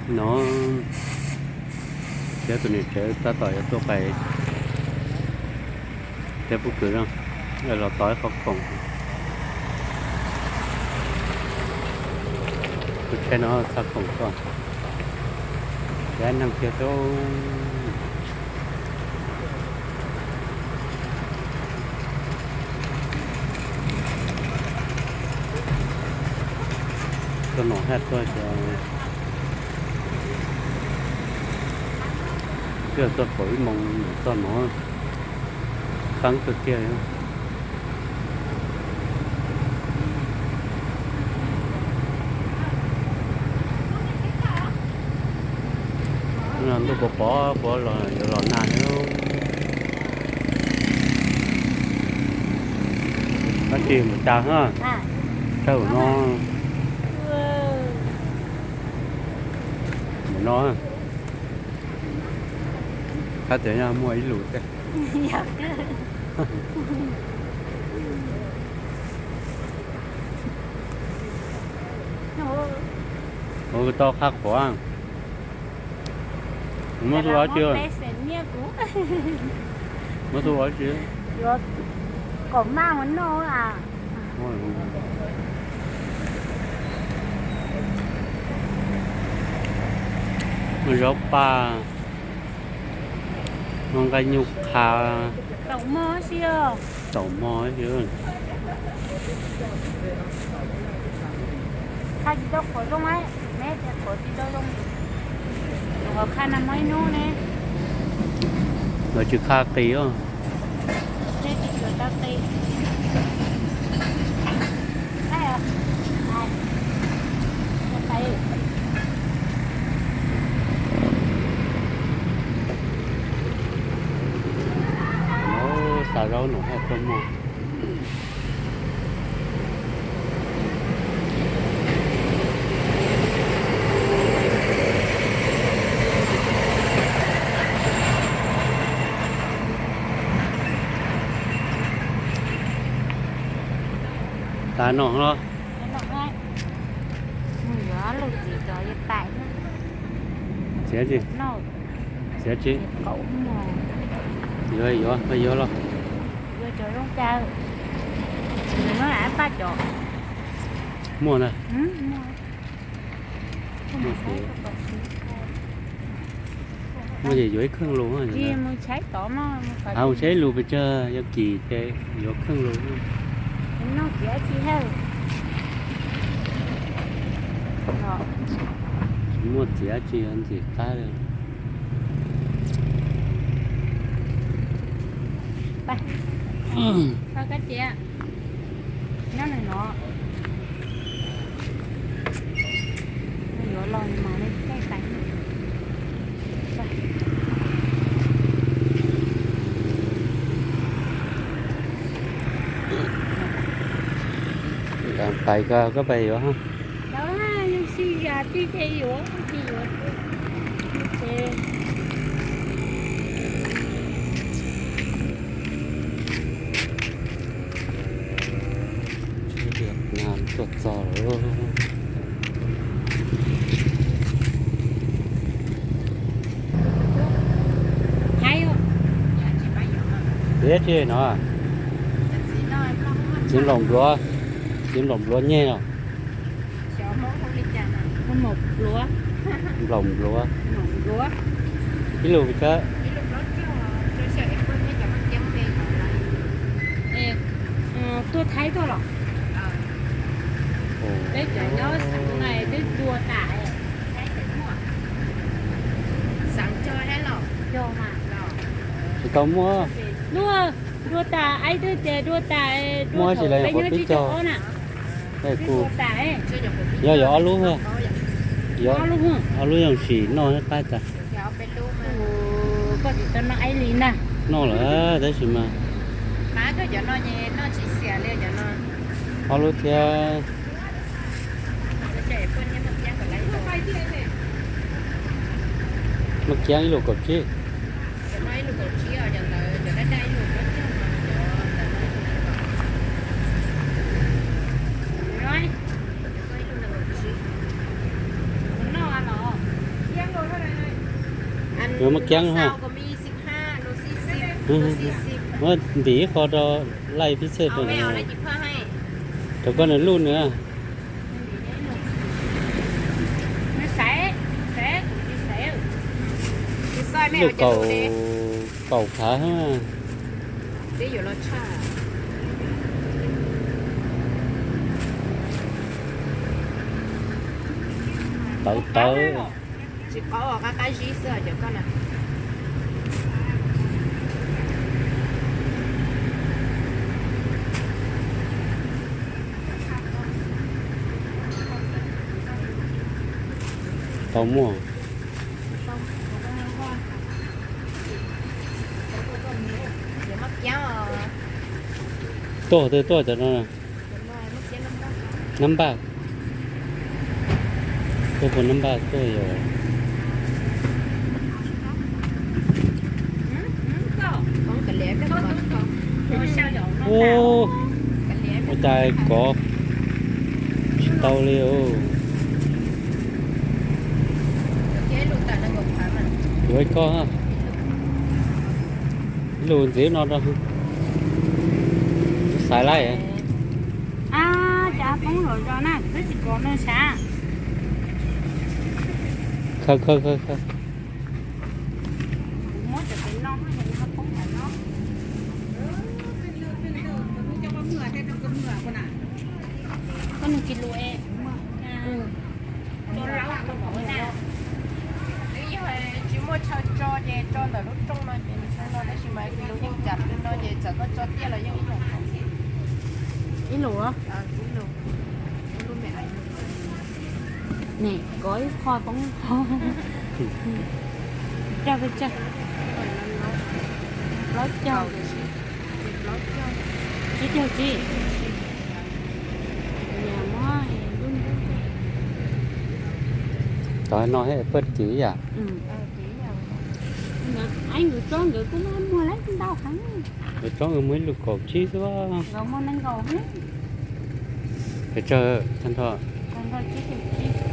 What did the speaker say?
No, cov tus niam tsev tab tom yuav tuaj pais thiab pob kws no, los tos ib qhov khoom. Kuv tshaib no xa khoom tso, cov neeg kiag rau. Txog no haj txog cov, twb txog kaum ib moos txog no, qeeb kawg kiag. Ntuj puas pov puas los yuav los nag thiab. Tab sis mus tas na, tawm no, mus no, qab tias yog muaj ib lus tiag. Ua tau qhab qhuav. Muab tus ob tsi, muab tus ob tsi, kom maj ua noj. Muaj zaub paj, muaj nqaij nyuj qha, taum hmo si. Qha tsis tau qhuav zoo, neb tias qhuav tsis tau zoo, qhuav qha na muaj ib hnub ne. Lawv tsis qha qis os. Neb tsis tau qis. Xav zaub no haj tuaj muag. Tas no los? Mus yuav lub txiv cov txiav tsi? Txiav tsi? Yuav, yuav, yuav los? Yuav cov zoo cas? Nws muab ab paj cov. Muaj na. Muaj ces yuav ib kheej lus. Mus saib lus pes tsawg, yog kim ces yuav kheej lus. Tsis muaj txiav tsi ntxim qab li. Pais ko koj pais yuav. Tuaj txog lawm. Tiab tsi no? Txiv nplaum npluav, txiv nplaum npluav nyeg os. Nplaum npluav. Ib lus pes tsawg? Tuaj Thaib tuaj los? Peb cov nyob xeev no twb dua tas. Tsis tau muaj. Dua tas, ib twb tias dua tas, muaj sis los yog peb caug na. Yog yuav ob lub, ob lub yeej sim noj qab tas. Koj tsis tau noj ib li na. Noj lawm tab sis mas ob lub thiab. Muaj kiab ib lus kaum tsib. Noj los? Yuav maj kiab ha. Muab ntim ib qho rau, laij pib txhej rau, rau koj nws luj nws. Luj kaum, kaum phav. Tawv tawv. Tau muaj. Tuaj twg tuaj cov no? Nab npaj. Tuaj puas nab npaj tuaj yog. Ua cas kov tsis tau li. Yuav koj lug ntxiv no rau, xaiv laij. Cas poob los zog na, twb tsis kov no sav. Khaws khaws khaws khaws. Koj nug kis lus es. Twb yog tsis muaj chaw tso ces tso ntawm lub rooj no ces nws tso no, tab sis mas kis lus yeej cas li no ces txawm koj tso tiaj los yeej ib lus. Ib lus. Nim kov ib qho poob ib qho. Rau pes tsawg? Plaub caug. Tsib caug tsib. Tau no paj kiv yam. Nkawd tsob nkawd kuj muaj ntau heev. Nkawd tsob nkawd muaj ib lus kaum tsib xwb. Nkawd muaj nees nkaum heev. Pes tsawg tag nrho? Tag nrho tsib caug tsib.